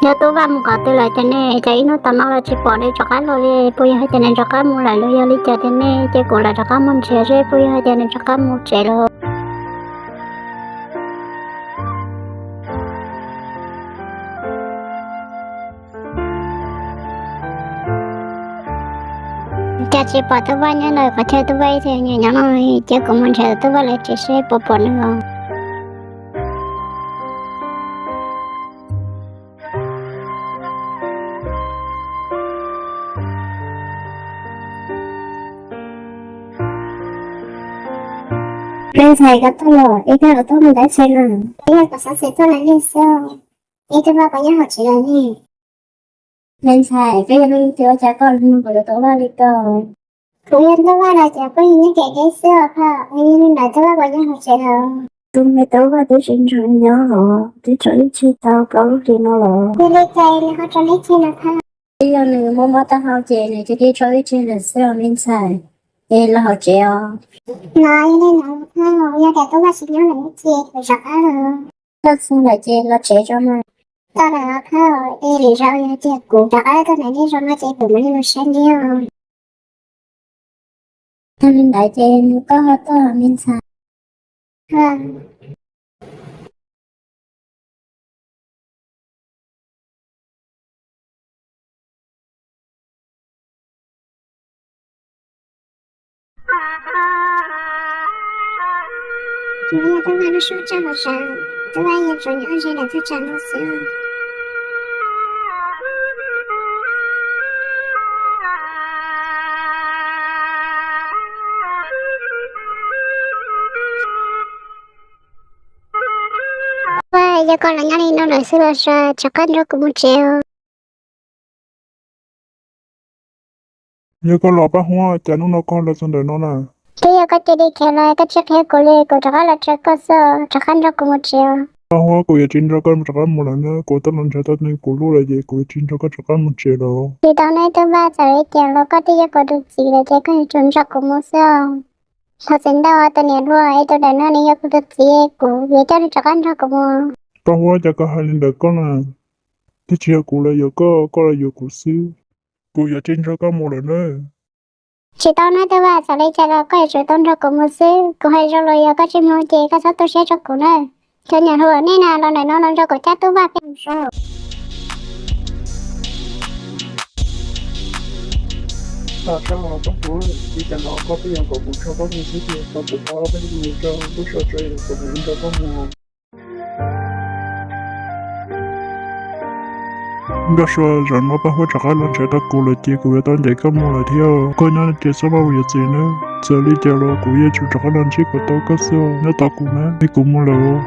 Yog Tub Vaj mus qhov twg lawm ces nej, ces ib hnub tom no los tsis pom nws rov qab los li, puas yog hais tias nws rov qab mus lawm los yog li cas tiag ne? Ces kuv lam rov qab mus nrhiav seb puas yog hais tias nws rov qab mus tsev los. Cas tsis pom Tub Vaj nyob ntawm qhov chaw Tub Vaj ib txhia nyob no, ces kuv mus nrhiav Tub Vaj lawv tsev seb puas pom nws os. Me ntxhais, koj tuaj los, es koj los tuaj mus dab tsi na? Yog kuv xav txog tuaj lawv nej xwb. Es Tub Vaj puas nyob hauv tsev lawm ne? Me ntxhais, koj yog leej twg ua cas koj mus kuv yuav Tub Vaj li ko? Kuv yog Tub Vaj los ces kuj yog nyob kev deb xwb os phauj, es yog li ntawd Tub Vaj puas nyob hauv tsev lawm? Tus me Tub Vaj twb tsis nrog nyob los, twb tso ib tsig tau plaub lub hlis no los. Yog li cas nws ho tso ib tsig no phauj? Twb yog nws mob mob taub hau ces nws cia li tso ib tsig lawm xwb os me ntxhais. Es los hauv tsev os. No yog li ntawd phauj, yog tias Tub Vaj tsis nyob lawm ces kuv rov qab los. Txog lawm ces los tsev tso mas. Tau lawm os phauj, es lwm zaus yog tias kuv rov qab tuaj ntawm nej zos no ces kuv mam li los saib nej os. Yog li ntawd ces nws koj ho tuaj me ntxhais. Kuv yog Tub Vaj lub suab tsa los sav, Tub Vaj yog tsuas nyob ze ntawm thaj tsam no xwb. Vaj, yog koj los nyob li no lawm xwb los sav, rov qab nrog kuv mus tsev os. Yog koj los Paj Huab, cas hnub no koj los txog ntawm no na? Twb yog koj cia li khiav los koj tsis qhia kuv li, kuv rov qab los tsa koj xwb, rov qab nrog kuv mus tsev os. Paj Huab, kuv yuav tsis nrog koj rov qab mus lawm na, kuv twb los nrhiav tau nws kuv lub lawm ces kuv yuav tsis nrog koj rov qab mus tsev lawm. Tsis tau ne Tub Vaj, txawm li cas los koj twb yog kuv tus txiv lawm ces koj yuav tsum nrog kuv mus xwb os. Thov txim ntau tus niam hluas, es tus ntawm no nws yog kuv tus txiv, kuv yuav coj nws rov qab nrog kuv mus. Paj Huab, cas koj hais li ntawd koj na? Twb tsis yog kuv los yuav koj, koj los yuav kuv xwb. Kuv yuav tsis nrog koj mus lawm na. Tsis tau na Tub Vaj, txawm li cas los koj yuav tsum tau nrog kuv mus xwb. Kuv hais zoo los yog koj tsis mloog ces koj txhob tu siab rau kuv na. Cov niam hluas nej na, los ntawm no los nrog kuv cab Tub Vaj peb mus saib. Tau sab los koj tus, li cas los koj twb yog kom kuv nrog koj mus xwb ces tau kuv pab peb mus rau lub sab tsev kom kuv nrog koj mus. Nkauj Sua, zaum no Paj Huab rov qab los nrhiav tau kuv lawm ces kuv yuav tau ncaim koj mus lawm thiab. Koj nyob ces txhob maj mus yuav txiv nawb. Txawm li cas los kuv yeej tsum rov qab los ntsib kom tau koj xwb, nyob tos kuv na, es kuv mus lawm.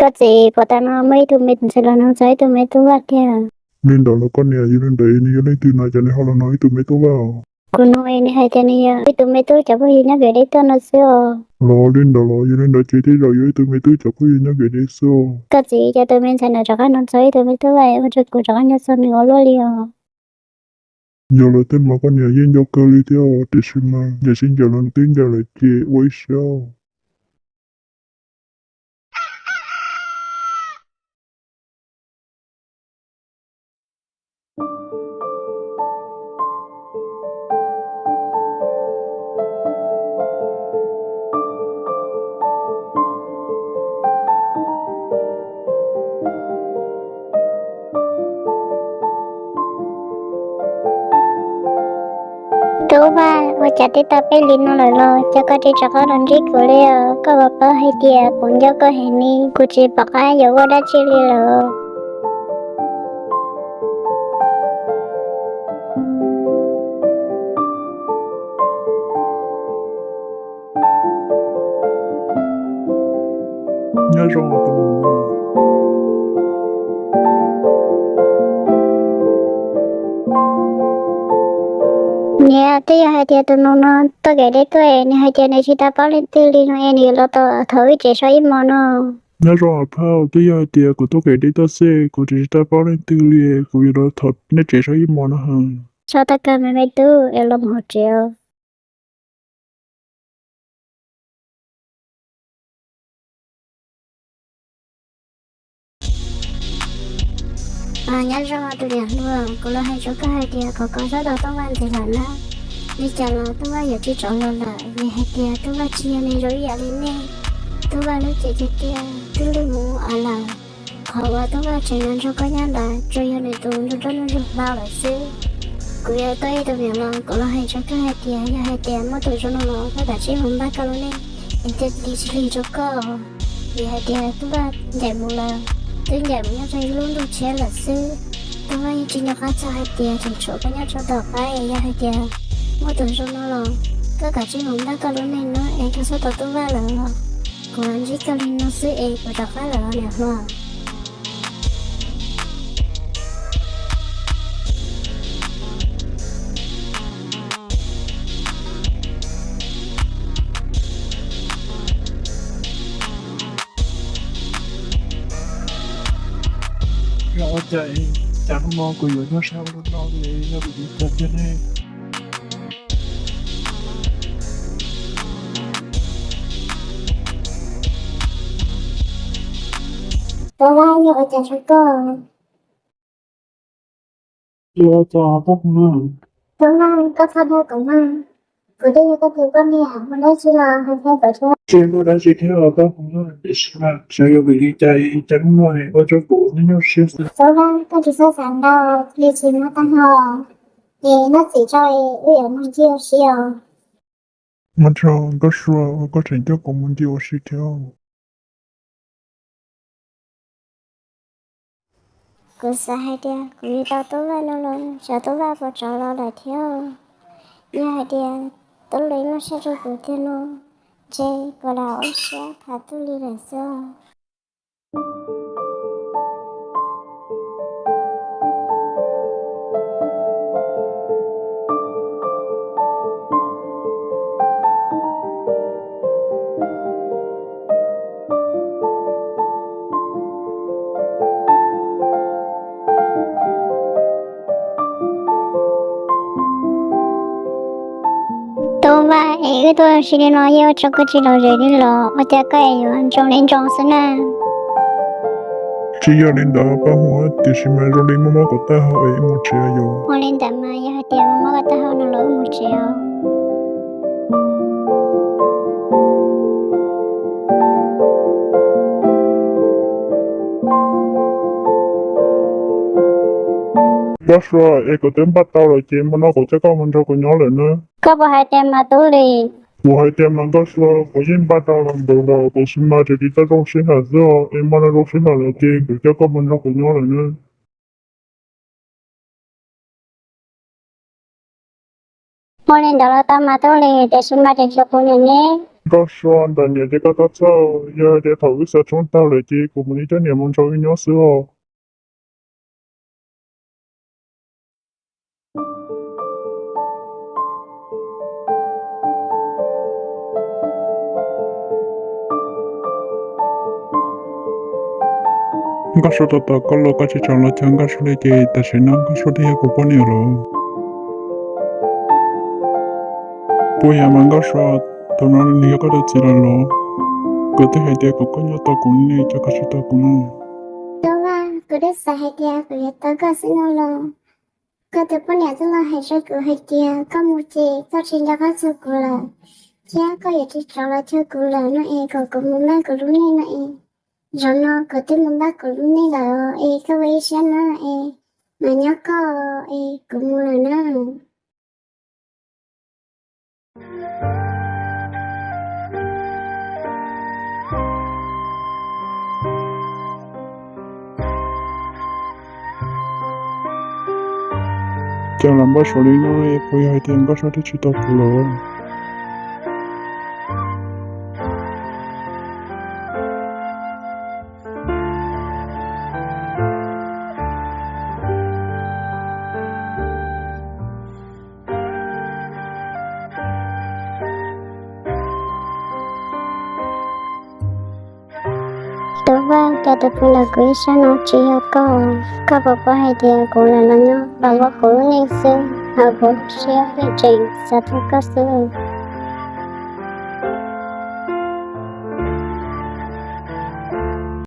Koj txiv, puag ta no muaj ib tug me ntxhais los nug txog ib tug me tub Vaj tiag. Li ntawd los koj niam, yog li ntawd nws yog leej twg no ces nws ho los nug ib tug me tub Vaj os? Kuv nug nws hais tias nws yog ib tug me tub cov phooj ywg nyob kev deb tuaj no xwb os. Los li ntawd los, yog li ntawd ces tej zaum yog ib tug me tub cov phooj ywg nyob kev deb xwb os. Koj txiv, cas tus me ntxhais no rov qab nug txog ib tug me tub Vaj ua rau kuv rov qab nco txog nws ua luaj li os. Yog lawm tej mas koj niam, yeej nco kawg li thiab os, tiam sis mas ncaim sib ncaim los twb ncaim lawm ces ua ib siab. Tub Vaj, ua cas twb tau peb hlis no lawm los cas koj tsis rov qab los ntsib kuv li os? Koj puas paub hais tias kuv nco koj heev li, kuv tsis pom qab yuav ua dab tsi li lawm. Nyob zoo tus muam. Niam, twb yog hais tias tus nus no tuaj kev deb tuaj, nws hais tias nws tsis tau paub leej twg li no es nws yuav los tau thaum wb tsev so ib hmos no. Nyob zoo phauj, twb yog hais tias kuv tuaj kev deb tuaj xwb, kuv tsis tau paub leej twg li, kuv yuav los thaum nej tsev so ib hmos no. Txhob tau kawg me me tub, es los mus hauv tsev os. Nyob zoo tus niam hluas, kuv los hais rau koj hais tias kom koj txhob tau Tooj Vaj ntxiv lawm na. Li cas los Tooj Vaj yuav tsis rov los lawm, vim hais tias Tooj Vaj tsis yog neeg zoo ib yam li nej. Tooj Vaj lub cev tiag tiag twb lig mus av lawm. Qhov uas Tooj Vaj tseem nco nco koj nyob ntawd tsuas yog nws tus nruj nruj nruj nruj hlau lawm xwb. Kuv yog Tooj Vaj tus niam los kuv los hais rau koj hais tias yog hais tias muaj tus zoo no los koj kav tsij mus npaj koj lub neej es thiaj li tsis lig rau koj. Vim hais tias Tooj Vaj ncaim mus lawm, twb ncaim mus nyob rau ib lub ntuj tshiab lawm xwb. Tooj Vaj yeej tsis nco qab txog hais tias tseem tshuav koj nyob rau tom qab es yog hais tias muaj tus zoo no los koj kav tsij mus npaj koj lub neej no es koj txhob tau Tooj Vaj lawm los kuv ntsib koj li no xwb es kuv rov qab lawm os niam hluas. Yog ua cas, cas hnub no kuv yuav nyob sab ua luaj no li, yog vim li cas tiag ne? Tau Vaj, yog ua cas rau koj? Yog ua cas koj hu no? Tau Vaj, koj txhob dag kuv mas, kuv twb yog koj tus poj niam, muaj dab tsi los hais rau kuv thiab. Tsis muaj dab tsi thiab os koj hu no, tiam sis mas xyov yog vim li cas cas hnub no ua rau kuv nyuaj nyuaj siab xwb. Tau Vaj, koj tsis txhob xav ntau, nws tsis muaj tag nrho, es noj txiv tso es wb yuav mus ncig ua si os. Ua tsaug Nkauj Sua uas koj tseem coj kuv mus ncig ua si thiab. Kuv xav hais tias kuv yuav tau Tub Vaj no los xyov Tub Vaj puas rov los lawm thiab. Yog hais tias Tub Lis muaj siab rau kuv tiag no, ntshe kuv lam ua siab tham Tub Lis lawm xwb. Tub Vaj, es wb tuaj ua si li no yeej ua rau koj tsis lom zem li los? Ua cas koj es yuav ntsoov li ntsoov xwb na? Tsis yog li ntawd Paj Huab, tiam sis mas zoo li muaj mob kuv taub hau es wb mus tsev os. Ua li ntawd mas yog hais tias muaj mob koj taub hau no los wb mus tsev os. Nkauj Sua, es kuv twb npaj tau lawm ces hmo no kuv coj koj mus nrog kuv nyob lawm na. Koj puas hais tias mas Tub Lis? Kuv hais tias mas Nkauj Sua, kuv yeej npaj tau los ntawd lawm, tiam sis mas tsis tau zoo siab lawm xwb os, es hmo no zoo siab lawm ces kuv coj koj mus nrog kuv nyob lawm na. Ua li ntawd los tau mas Tub Lis, tiam sis mas tseem tshuav kuv niam ne. Nkauj Sua, ntawm niam ces koj txhob txhawj, yog tias thaum wb xav tshoob tag lawm ces kuv mam li coj niam mus nrog wb nyob xwb os. Nkauj Sua, tos tos koj los koj tsis tsom los cov Nkauj Sua li ces tam sim no Nkauj Sua twb yog kuv poj niam lawm. Puas yog mas Nkauj Sua, thaum no nws yog koj tus txiv lawm los? Kuv twb hais tias kom koj nyob tos kuv ne, cas koj tsis tos kuv no? Tub Vaj, kuv twb xav hais tias kuv yuav tos koj xwb no los. Koj tus poj niam twb los hais rau kuv hais tias koj mus ces koj tsis nco qab txog kuv lawm, thiab koj yuav tsis rov los cuag kuv lawm no es kom kuv mus npaj kuv lub neej no es. Zaum no kuv twb mus npaj kuv lub neej lawm es koj ua ib siab na es, mas nyob koj es kuv mus lawm na. Cas lam npaj suav li no, puas yog hais tias Nkauj Sua twb tsis tos kuv lawm? Tus Vaj, cas tus pw ntawm kuv ib sab no tsis yog koj? Koj puas paub hais tias kuv lam los nyob los ua kuv lub neej xwb, hos kuv lub siab yeej tseem xav txog koj xwb.